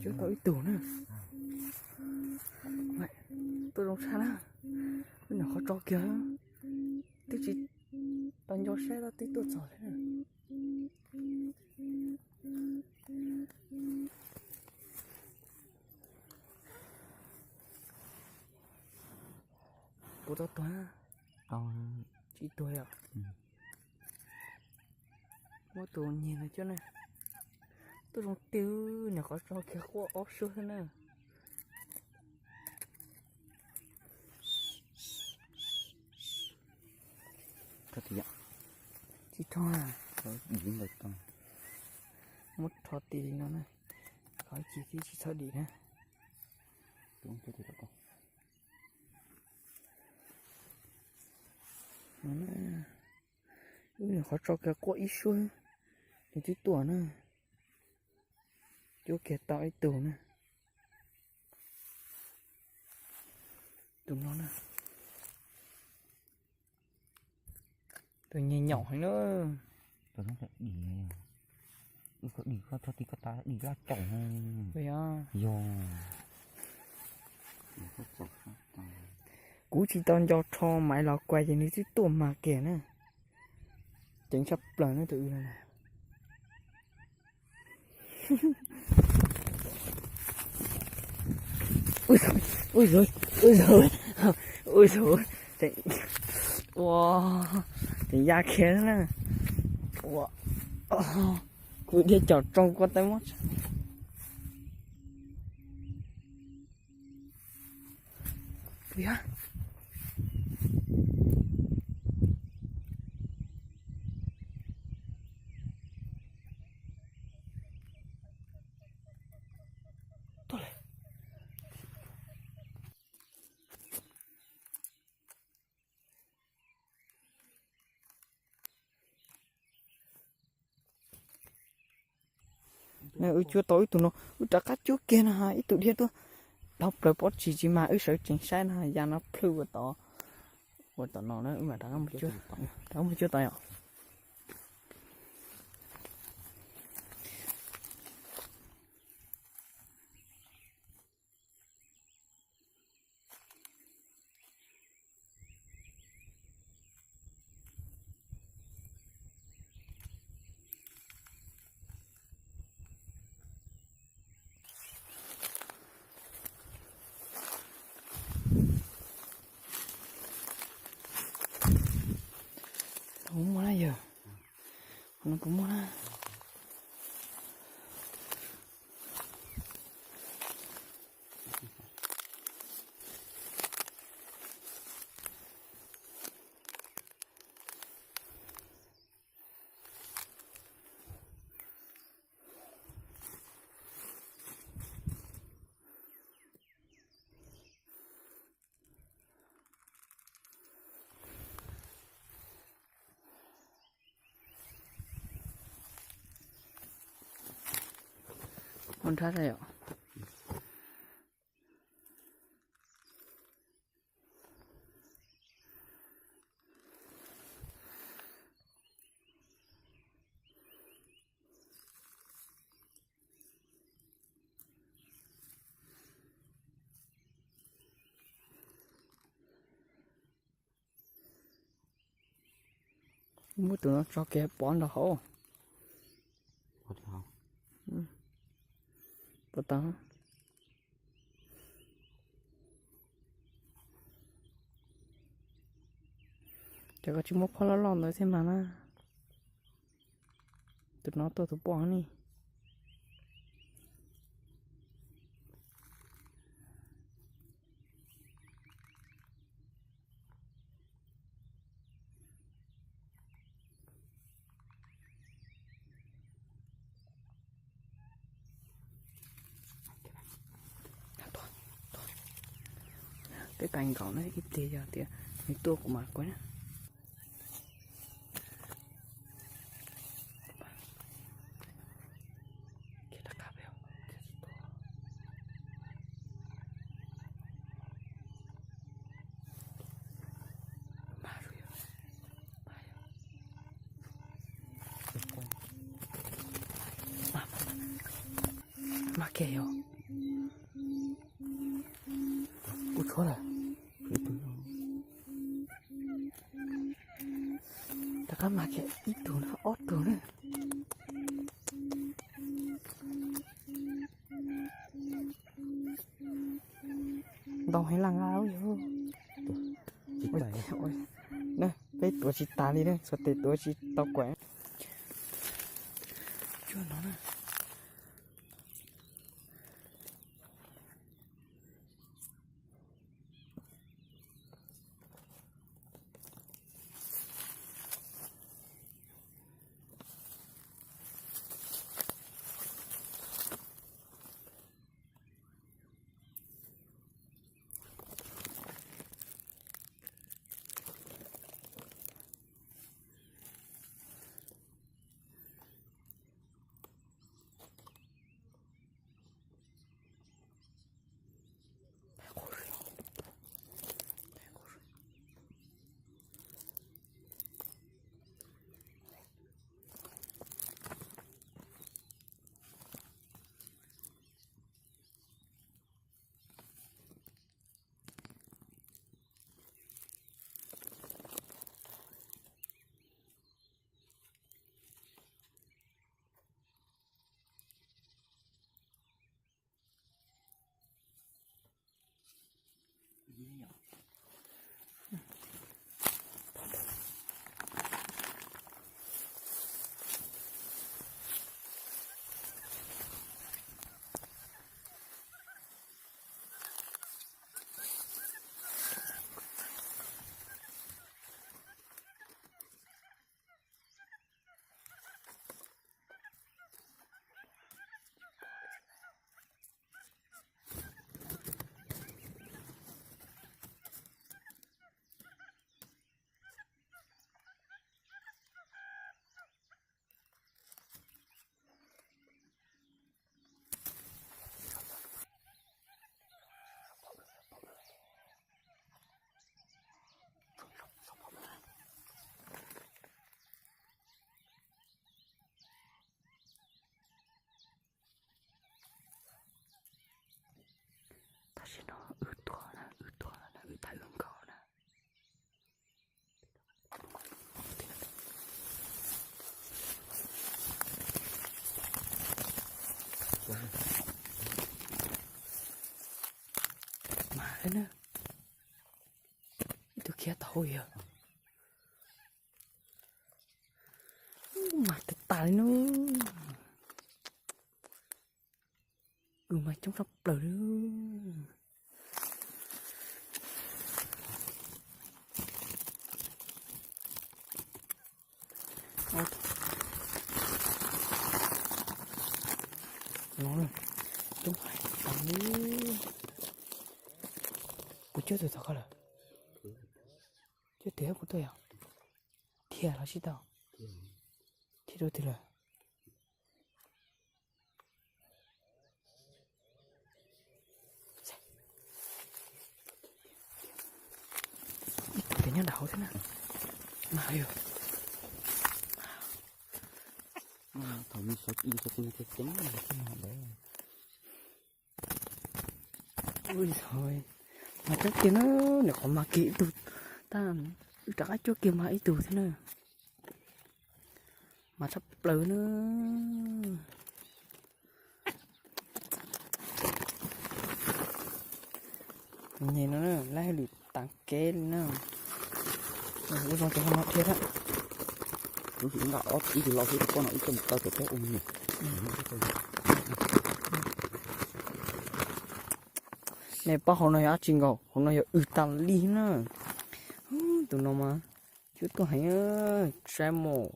Cuab tau ib tug na. Tuaj zoo tshaj na. Wb nyuam qhuav tso kiag, twb tsis tau nco saib tab twb tuaj txog thiab na. Puas tau tuag? Tsis tuag yom. Muab tus nyiag no coj na. Tuaj zoo tiag, nyuam qhuav tso kiag quaj ob suab xwb na. Tsis rho, muab rho ti li no na, qhov ci thiab tsis txhob dim na. Wb nyuam qhuav tso kiag quaj ib suab, nws twb tuaj na. Cuab kiag tau ib tug na. Tus no na. Tus nyiag nyaum heev na. Dim, koj dim koj txhob ti koj tas dim laj caum. Yog. Kuv tsis tau nco rho maiv los kuas ces nws twb tuaj mag kiag na. Ceev tshaj plaws na tus wb no na. Ui, ui, ui, ua, tseem ya khiav na. Ua, kuv dhia caum tsoo kua tau muab. Wb cuab tau ib tug no, wb rov qab cuab kiag no, ib tug dhia tuaj dhau plaws pob tsis tsis mas wb sawv tsees saib no, ya no plhws ua tod, ua tom no na, wb mam rov qab mus cuab tod yom. Kuv muaj na yawg, qhov no kuv muaj na. Muaj nrhab yom. Muab tus no tso kiag pov nrog hauv. Puas tau? Ces koj tsis muab phab loj loj ntawd thiab mas na. Tus no tuaj tus poj ni. Peb pais nkaum na, ib pliag yog tias nws tuaj kuv mam kuaj na. Mas kiag yog. Ua tshuab lawm. Rov qab mas kiag ib tug na, ob tug na. Ntau heev laj nqa yog. Peb tuav tsis tas li na, xuas tes tuav tsis tau kuam. Cuaj no na. Tam sim no wb tuaj na, wb tuaj na, wb tham wb nkauj na. Mas na, ib tug khiav tau yog. Mas tas tas li no. Wb mas coob tshaj plaws li. No, coob hais tas li. Kuv coj tus tod koj lawm. Coj tus kuv tuaj yog. Thiaj los sib tau. Thiaj rau twg lawm. Ib tug tias nyob nram hauv thiab na. Mas yog. Thaum nws sawv tsees thiaj coob. Ui, mas coob tiag na, nws qhov mas kiag ib tug, tab wb rov qab cuab kiag mas ib tug thiab na. Mas tshaj plaws na. Nyem no lawv hais lwm tag kev li na. Ua zoo ces ho no thiab. Lub hlis nqa ob ib tug los xwb, poj no ib tug mus taw pem teb ua me nyuam. Nej paub hauv no yog dab tsi nkaus? Hauv no yog w tas li na. Tus no mas cuab tuag heev, saib mas.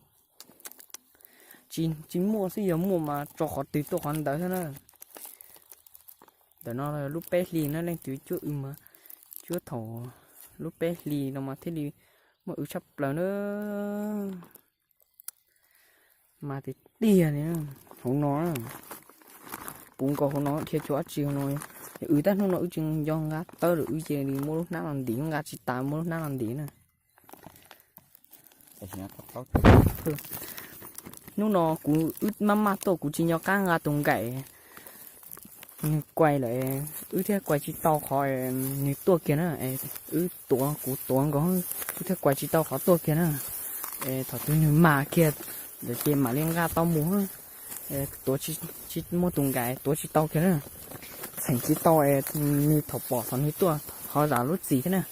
Tsis, tsis muaj xwb, yog muaj mas tso qhov twg tuaj qhov ntawd xwb na. Ntawm no lub peb hlis na, leej twg cuab w mas cuab thaum lub peb hlis no mas thiaj li muaj w tshaj plaws na. Mas tiag tiag li hauv no, puv nkaus hauv no dhia tsis ua dab tsi hauv no. Yog wb tab hnub no wb tsis nco nqa tawb lawm, wb cia li muab lub hnab los ntim, nqa tsis tas muab lub hnab los ntim na. Hnub no kuv wb maj maj tuaj kuv tsis nco qab nqa tus nkaim Nws kuais lawm, wb thiaj kuais tsis tau qhov nws tuaj kiag na. Wb tuav, kuv tuav nkaus, wb thiaj kuais tsis tau qhov tuaj kiag na. Thaum twg nws mas kiag lawm ces mam li nqa tau mus. Tuav tsis muaj tus nkais, tuav tsis tau kiag na. Txheem tsis tau, nws thaum pom thaum nws tuaj ho zam lub txim thiab na.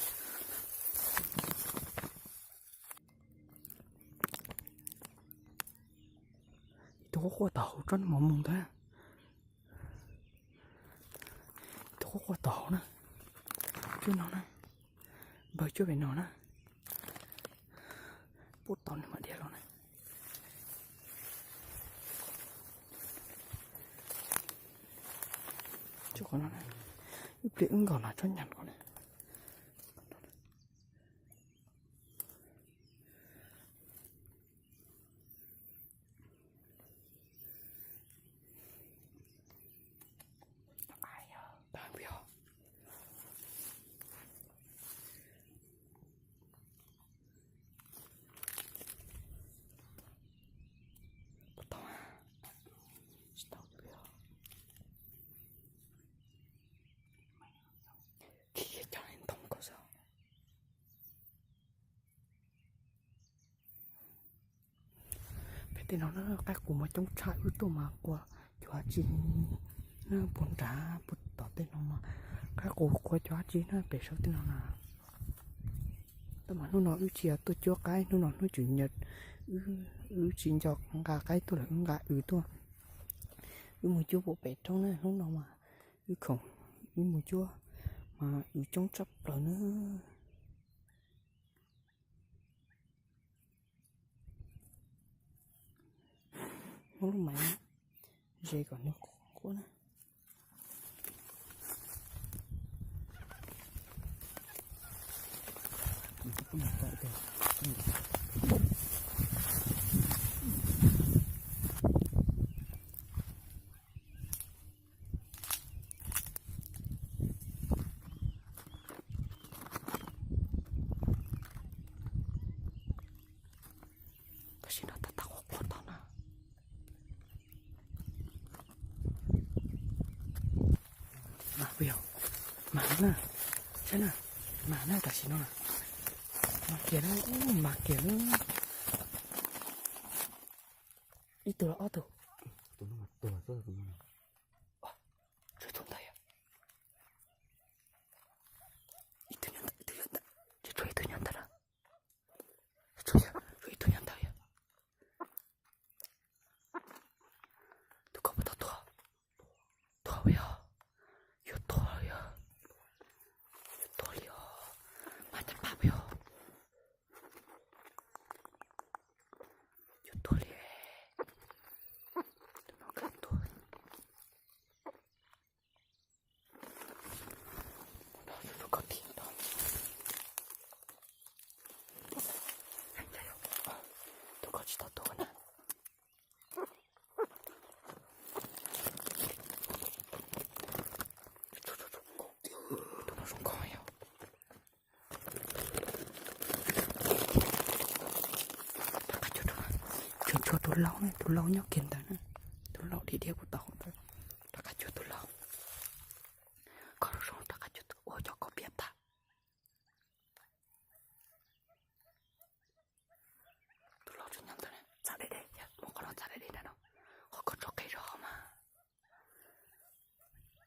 Ib tug quaj quaj tom hauv tsob niag mos moos ntawd. Ib tug quaj quaj tom hauv na. Cuab no na. Npawg cuab pem no na. Pub tau nws mam dhia los na. Cuab qhov no na. Ib pliag wb nkaus na tsob nyam ko na. Pem tej no na, qaib qus mas coob tshaj, wb tuaj mas quas cov dab tsi na, puag nrad puag tom tej no mas qaib qus quas cov dab tsi na, pem saum tej no na. Tab mas hnub no wb tsis yog tuaj cuab qaib, hnub no hnub tswv nyiaj, wb tsis nco nqa qaib tuaj lawm, wb nqa w tuaj. Wb mus cuab puag pem roob na, hnub no mas wb khoom, wb mus cuab mas w coob tshaj plaws na. Muab lub maiv ze kom nws qhuav na. Tam sim no tab tab quaj quaj tau na. Mas puas yog? Mas na, saib na, mas na tam sim no na. Mas kiag na, mas kiag na. Ib tug los ob tug? Tus no mas tuag xwb tus no. Tshuav ib tug ntawd, ib tug ntawd, ib tug ntawd, tshuav ib tug nyob ntawd na. Tshuav ib tug nyob ntawd yog. Tus ko puas tau tuag? Tuag puas yog? Yuav tuag yog. Yuav tuag li os. Mas cas pab puas yog? Yuav tuag li. Tus no kawg tuag. Tus ko tsis tau tuag na. Tus no zoo nkauj yog. Tseem tshuav tus laus na, tus laus nyob kiag ntawd na. Tus laus dhia dhia puag tom hauv ntawd. Rov qab cuag tus laus. Koj zoo zoo rov qab cuag tus ua cov koj piav tag. Tus laus tseem nyob ntawd na, txav deb deb, mus qhov no txav deb deb nrad no. Qhov koj tso qe zog mas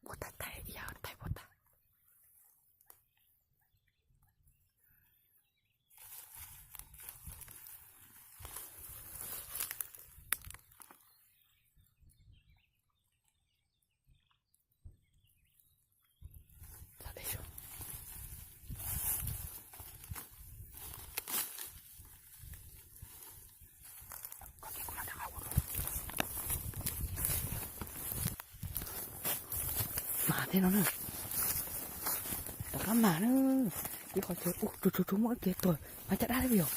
ua thaij thaij ib yam thaij puas tag. Mas thiab no na. Rov qab mas na. Ib qhov chaw, ub, tsuag tsuag tsuag muaj ib kev tuag mas caj dab li yog.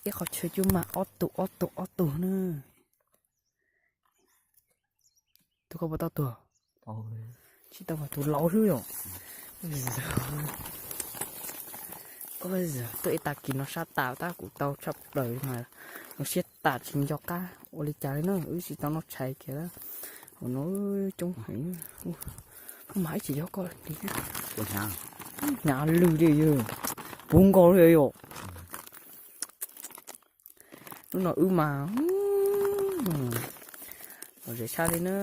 Ib qhov chaw cub mas ob tug ob tug ob tug na. Tus ko puas tau tuag? Tsis tau, tus laus xwb yom. Tuaj ib tag kis no sab tas tab kuv tau tshaj plaws mas zoo siab tas tsis nco qab ua li cas li na, wb tsis tau noj tshais kiag lawm. Ua no coob heev. Ub, mas ib chim yog koj li, hnyav lwj li yog, puv nkaus li yom. Lub no wb mas lom zem tshaj li na,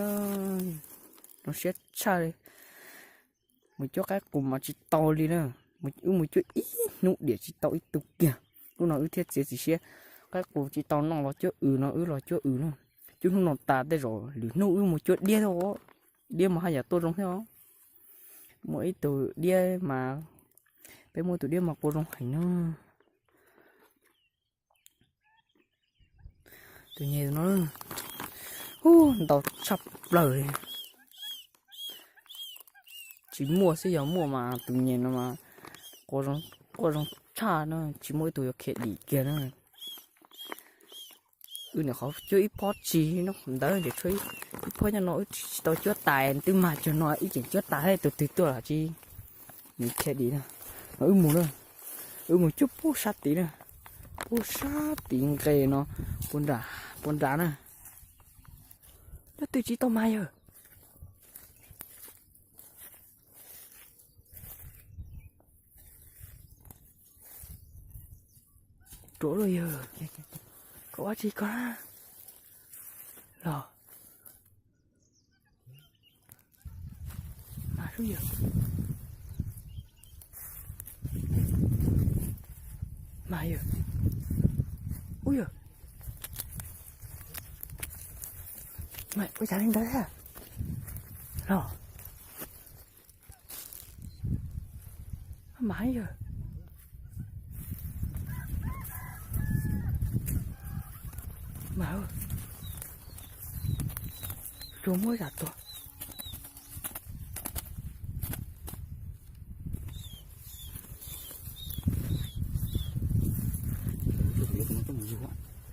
zoo siab tshaj li. Mus cuab qaib qus mas tsis tau li na, wb mus cuab ib hnub diam tsis tau ib tug kiag. Lub no wb thiaj txiav txim siab, qaib qus tsis tau noj los cuab w no, wb los cuab w na. Cuab hnub no tas tej zaum lwm hnub wb mus cuab diab thiab, diab mas haj yam tuaj zoo thiab os. Muaj ib tug diab mas, peb muaj ib tug diab mas qua zoo heev na. Tus nyeg no, ub, ntau tshaj plaws li. Tsis muaj xwb, yog muaj mas tus nyeg no mas quaj zoo tshaj na, tsis muaj ib tug yuav khiav dim kiag na. Wb niam qhov cuab ib pob tsis no ntawd ces tshuav ib pob nyob no wb tsis tau cuab tas, twb mag cuag no wb tseem cuab tas thiab, tus twg tuaj los tsis, nws khiav dim na. Mas wb mus na, wb mus cuab puag sab tid na, puag sab tid nqe no, puag nram, puag nrad na. Leej twg tsis tau mas yawg. Ruam lawm yawg, koj ua dab tsi koj na? Los mas sub yawg, mas yawg, ub yawg, mas ua cas li ntawd thiab? Los mas yawg, mas tsuas muab zam tuag.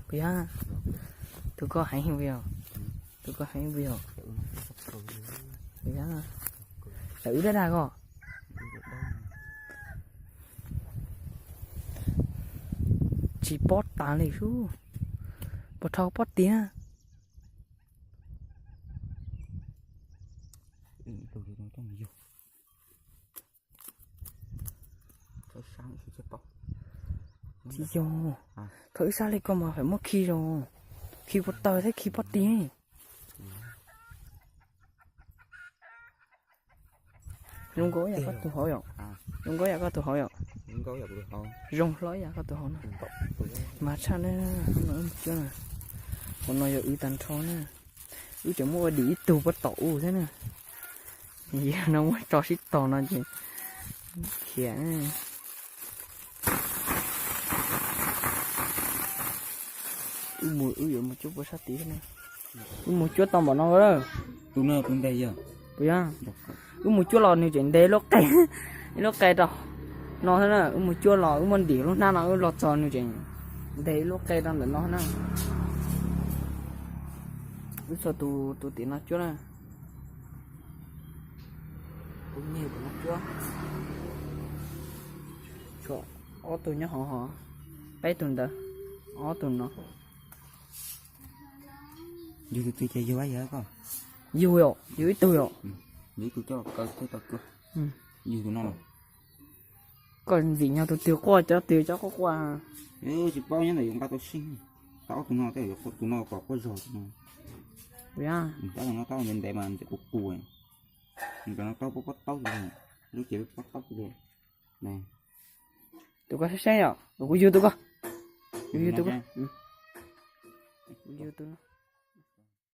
Kuv yog, tus koj heev vim, tus koj heev vim, kuv yog, lawv wb dab dag koj. Tsis pob tas li sub, puas rho pob tiag. Tsis yog, thaum wb sab li koj mas phải muab khi zoo, khi puas taws thiab khi pob tiag. Zoo nkauj yam koj tus hauv yom, zoo nkauj yam koj tus hauv yom, zoo hlob yam koj tus hauv na. Mas tshaj na, mus cuab na, qhov no yog wb tag nrho na. Wb tseem muab ua dim ib tug puag tom u thiab na. Yog no muab tso sib tog no ces khiav. Wb mus, wb yuav mus cuab puag sab tid thiab na. Wb mus cuab tau npaum no, tus no tus ntev yog, puas yog? Wb mus cuab los nws tseem ntev lub qe, lub qe rau no thiab na. Wb mus cuab los wb muab ntim lub hnab no wb los txog nws tseem ntev lub qe rau ntawm no na. Wb txog tus tim no cuab na. Kuv nyiag tus no cuab. Tshuav ob tug nyob hauv hov, peb tug ntawd, ob tug no. Yug tus twg ces yug yog koj? Yug yom, yug ib tug yom. Yug ib tug coj kaw thiab tau cuab. Yug tus no los? Koj ntxim nyog tus twg quaj cov twg cov quaj quaj. Tsis paub nyob ntawm yuav nqa tau sib, tau ob tug no tej yuav tus no kom quaj zog tus no. Tab no taub ntev ntev mas ntev qus qus. Nws no taub pob pob taub li, lub cev pob taub li. Tus koj saib saib yom, kuv yug tus koj. Yug yug tus koj. Yug tus no.